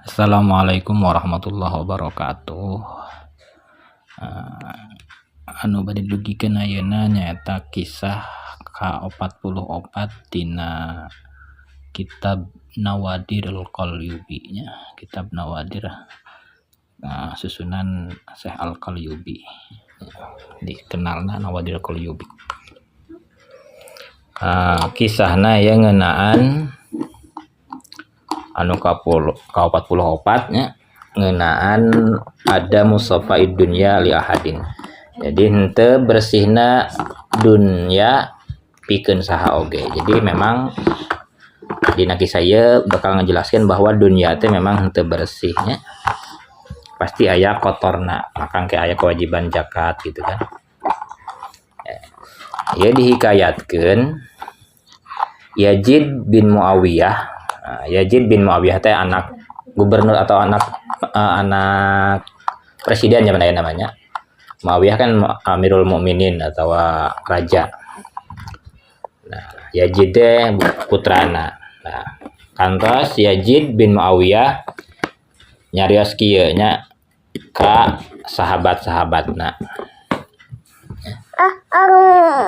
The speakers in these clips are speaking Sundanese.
Assalamualaikum warahmatullahi wabarakatuh. Anu bade didugikeun ayeuna nyaeta kisah ka-44 tina kitab Nawadir Al-Qalyubi nya, kitab Nawadir susunan Syekh Al-Qalyubi, dikenalna Nawadir Al-Qalyubi. Kisahna ieu ngeunaan anu ka-44 nya, ngeunaan ada musafaid dunya li ahadin. Jadi henteu bersihna dunya pikeun saha oge. Jadi memang dina kisah ieu bakal ngajelaskeun bahwa dunya teh memang henteu bersihnya. Pasti aya kotorna, maka engke aya kewajiban zakat gitu kan. Ieu dihikayatkeun Yazid bin Muawiyah. Nah, Yazid bin Muawiyah teh anak gubernur atau anak presiden zaman aya namanya. Muawiyah kan Amirul Mukminin atau raja. Nah, Yazid teh putrana. Nah, kantos Yazid bin Muawiyah nyarios kieu nya ka sahabat-sahabatna.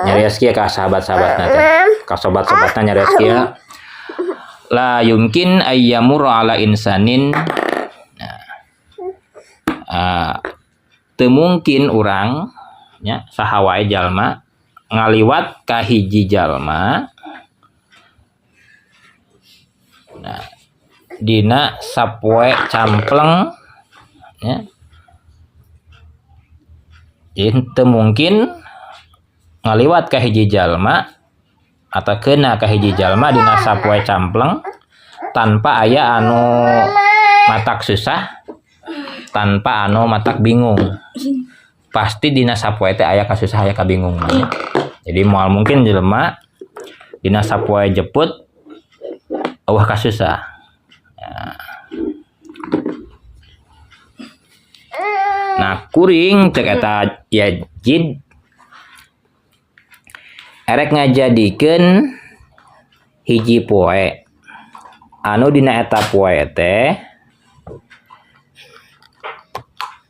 Nyarios kieu ka sahabat-sahabatna teh. Ka sobat-sobatna nyarios kieu. La yumkin ayyamur ala insanin. Nah, teu mungkin urang nya saha wae jalma ngaliwat ka hiji jalma, nah, dina sapoe campleng nya. Jadi teu mungkin ngaliwat ka hiji jalma atau kena ka hiji jalma dina sapoe campleng tanpa aya anu matak susah, tanpa anu matak bingung. Pasti dina sapoe teh aya kasusah, aya kabingung. Jadi moal mungkin jelema dina sapoe jeput eueuh kasusah. Nah, kuring cek eta Yazid erek ngajadikeun hiji poe anu dina eta poe teh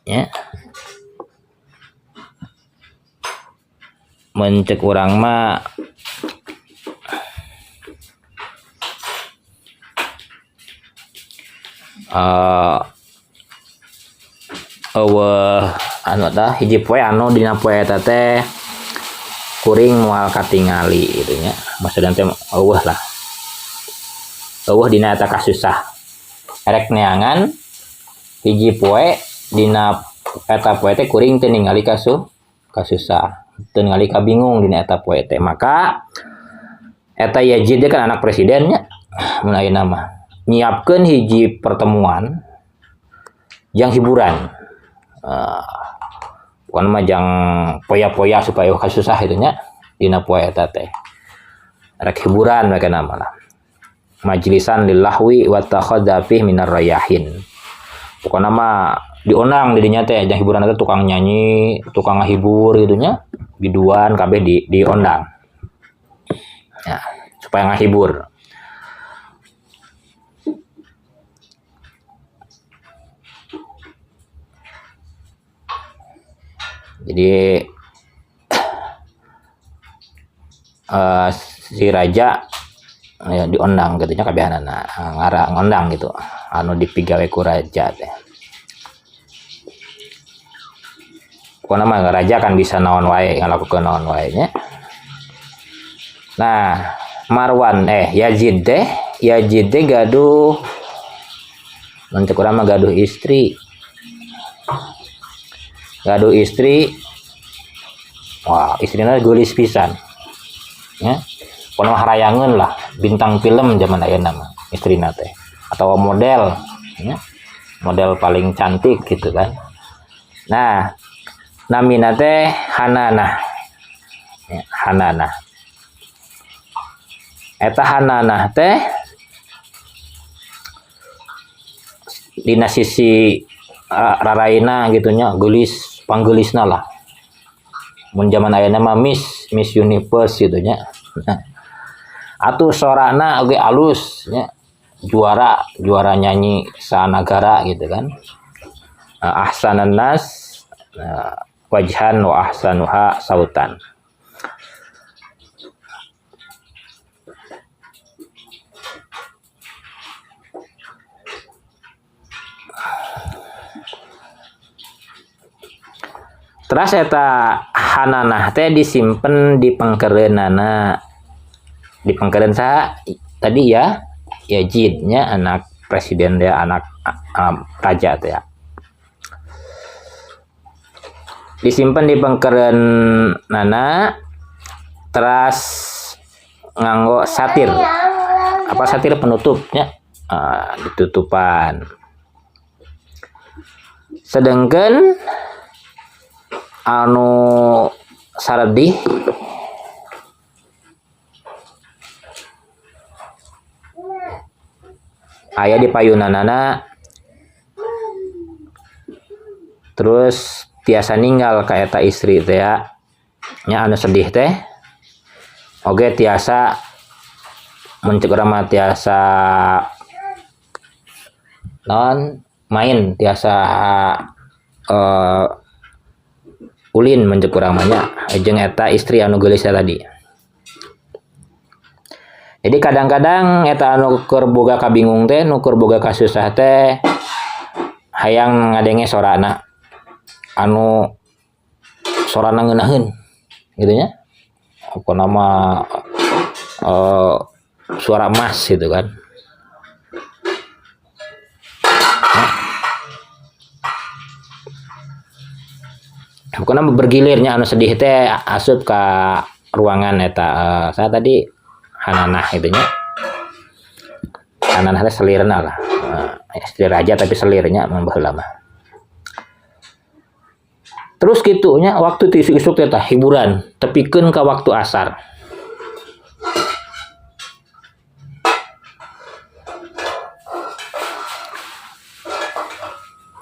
nya mencek urang mah eueuh anu tah hiji poe anu dina poe eta teh kuring moal katingali gitu nya. Maksudna teh eueuh lah, eueuh dina eta kasusah. Erek neangan hiji poe dina eta poe teh kuring teu ningali kasusah, teu ningali kabingung dina eta poe teh. Maka eta Yazid kan anak presidennya mun ayeuna mah nyiapkeun hiji pertemuan jang hiburan. Bukan mah jang poya-poya supaya kasusah itu nya dina poe eta teh. Rek hiburan mereka nama lah. Majlisan lillahwi wa takhadha fih minar rayahin. Pokona mah diondang di dinya teh jang hiburan teh tukang nyanyi, tukang ngahibur gitu nya, biduan kabeh diondang. Ya, supaya ngahibur. Jadi si raja ya, diondang gitu nya kabehanana, ngara ngondang gitu anu dipigawe ku raja teh. Pokona mah raja kan bisa naon wae, ngalakukeun naon wae nya. Nah, Marwan Yazid teh gaduh, mun cek urang mah gaduh istri. Gaduh istri, wah istrina geulis pisan ya, pokona mah harayangeun lah, bintang film zaman ayeuna mah istrina teh, atau model ya, model paling cantik gitu kan. Nah, namina teh Hananah ya, Hananah. Eta Hananah teh dina sisi raraina gitu nya, geulis, panggelisna lah. Mun zaman ayeuna mah Miss Universe gitu nya. Nah, atuh sorana oge alus nya. juara juara nyanyi sanagara gitu kan. Ahsanan nas wajhan wa ahsanuha sautan. Terus eta Hananah teh disimpen di pengkereunana. Di pengkeren saha tadi ya? Yazidnya anak presiden dia, anak raja teh ya. Disimpen di pengkeren nana, teras nganggo satir. Apa satir penutupnya? Ditutupan. Sedangkan anu saredih aya di payunanana, terus tiasa ninggal ka eta istri teh ya nya anu sedih teh oge tiasa mun ceuk urang mah tiasa non main tiasa ulin mun ceuk urang mah nya jeung eta istri anu geulis tadi. Jadi kadang-kadang eta anu keur boga kabingung teh, nu keur boga kasusah teh hayang ngadenge sorana anu sorana ngeunaheun gitu nya. Apa nama suara emas gitu kan. Nah. Pokokna bergilirnya anu sedih teh asup ka ruangan eta saya tadi Hananah gitu nya. Hananah teh selirna lah. Istri raja tapi selirnya mun baheula mah. Terus kitu nya waktu ti isuk-isuk teh tah hiburan tepikeun ka waktu asar.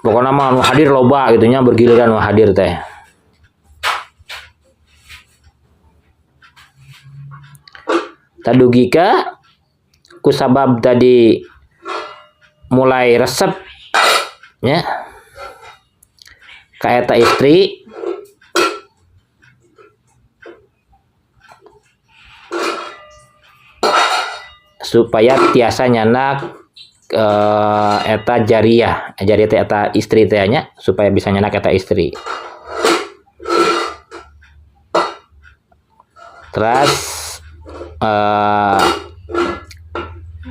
Pokokna mah anu hadir loba gitu nya, bergiliran anu hadir teh. Tadugika kusabab tadi mulai resep nya ka eta istri, supaya tiasa nyanak eta jariah, jariah teh eta istri teh nya, supaya bisa nyanak eta istri. Terus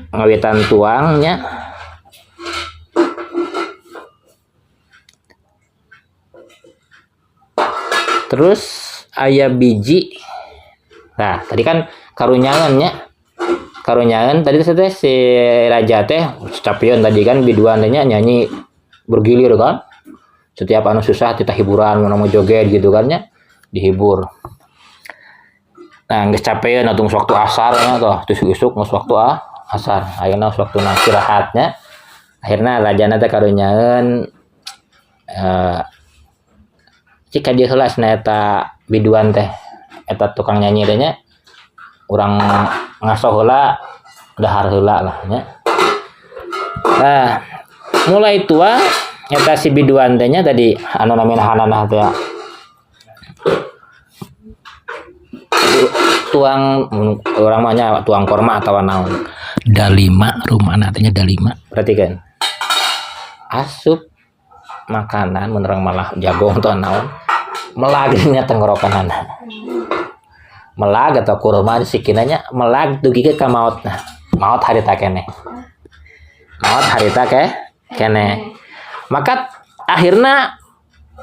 ngawitan tuangnya terus aya biji. Nah tadi kan karunyangannya, karunyangan tadi teh si raja teh capion tadi kan biduan teh nya nyanyi bergilir kan, setiap anu susah kita hiburan mau joget gitu kan nya, dihibur. Nah geus capeun atuh waktu asar nya tuh, terus isuk geus waktu asar, ayeuna geus waktuna istirahatnya. Akhirna rajana teh karunyaeun cik ka dieu heula cenah eta biduan teh, eta tukang nyanyi teh nya, urang ngaso heula, dahar heula lah nya. Nah, mulai tua eta si biduan teh nya tadi anu namina Hananah teh tuang orang mah nya tuang korma atawa naon. Dalima rumana teh nya dalima. Perhatikan. Asup makanan mun urang malah jagung atau naon, melagnya tenggorokanana. Melag atau kurma sikina nya melag dugi ka maotna. Maot harita keneh. Maot harita keneh. Maka akhirna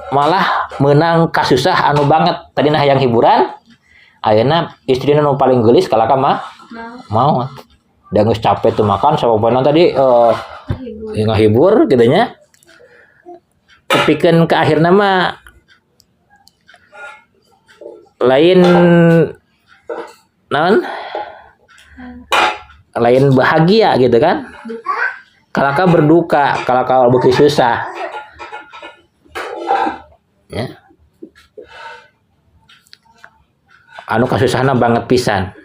malah menang kasusah anu banget. Tadina hayang hiburan, ayeuna istrina nu paling geulis kalaka mah maot. Da geus capek tuh makan sapopoena tadi ngahibur gitu nya. Tepikeun ka akhirna mah lain naon? Lain bahagia gitu kan. Kalaka berduka, kalaka beuki susah. Ya. Anu kasusahna banget pisan.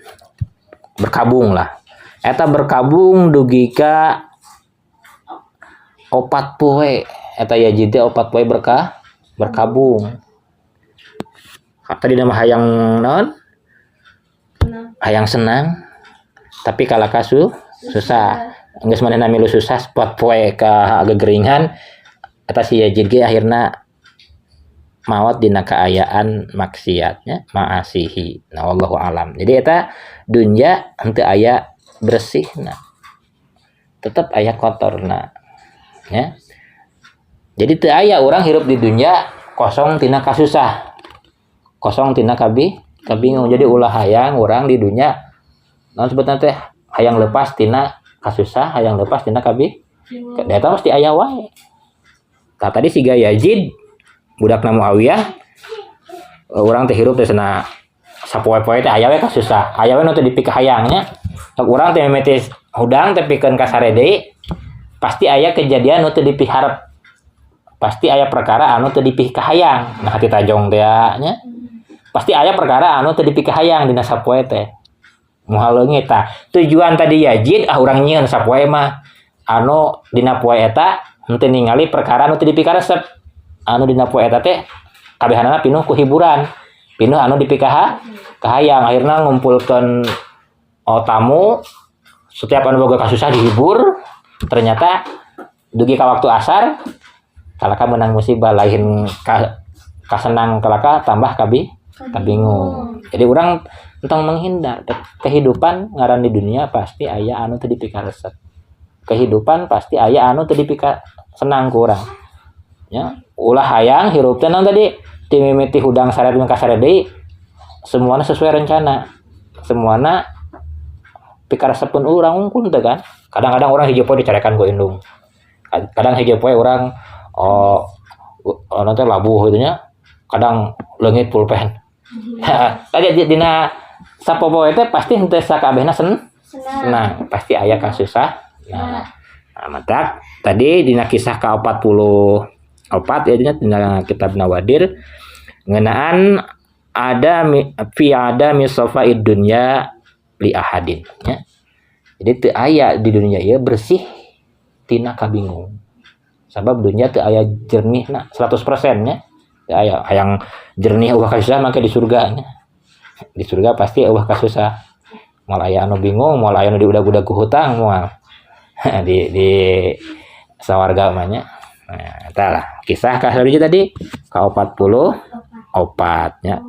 Berkabung lah. Eta berkabung dugi ka 4 poe. Eta Yazid teh 4 poe berkabung. Tadi nama hayang naon? Hayang senang. Tapi kalah susah. Geus manehna milu susah 4 poe ka gegeringan, eta si Yazid ge akhirna maot dina kaayaan maksiatnya, ma'asihi. Nah, wallahu alam. Jadi eta dunya henteu aya bersihna. Tetep aya kotorna. Ya. Jadi teu aya urang hirup di dunya kosong tina kasusah. Kosong tina kabingung. Jadi ulah hayang urang di dunya naon sebutna teh hayang lepas tina kasusah, hayang lepas tina eta mesti aya wae. Tah tadi siga Yazid budakna Muawiyah, urang teh hirup teh cenah sapoe-poe teh aya we kasusah, aya we nu teu dipikahayang nya. Sok urang teh mimiti hudang teh pikeun ka sare deui, pasti aya kejadian nu teu dipiharep. Pasti aya perkara anu teu dipikahayang. Nah hati tajong teh nya. Pasti aya perkara anu teu dipikahayang dina sapoe teh. Moal leungit tah. Tujuan tadi Yazid ah urang nyieun sapoe mah anu dina poe eta henteu ningali perkara anu teu dipikaresep. Anu dina poe eta teh kabehanana pinuh ku hiburan. Pinuh anu dipikahayang. Akhirna ngumpulkeun tamu, setiap anu boga kasusah dihibur. Ternyata dugi ka waktu asar kalaka menang musibah, lain kasenang kalaka tambah kabingung. Jadi urang entong menghindar. Kehidupan ngaran di dunia pasti aya anu teu dipikaresep. Kehidupan pasti aya anu teu dipika senang ku urang. Ya, ulah hayang hirup teh naon tadi ti mimiti hudang sare ka sare deui semuana sesuai rencana. Semuana pikaresepeun urang unggul teh kan. Kadang-kadang urang hiji poe dicarekan ku indung. Kadang hiji poe urang oh, oh nanti labuh gitu nya. Kadang leungit pulpen. Tadi dina sapopoe teh pasti henteu sakabehna senang, pasti aya kasusah. Nah, nah, matak tadi dina kisah ka-44 ya dina kitab Nawadir ngeunaan ada fi ada misofaid dunya li ahadin ya. Jadi teu aya di dunia ieu bersih tina kabingung. Sabab dunia teu aya jernihna 100% nya. Teu aya hayang jernih euweuh kasusah mangke di surga nya. Di surga pasti euweuh kasusah. Moal aya anu bingung, moal aya anu diudag-udag ku hutang moal. Di sawarga mah nya. Nah, eta lah kisah ka tadi ka-44 nya.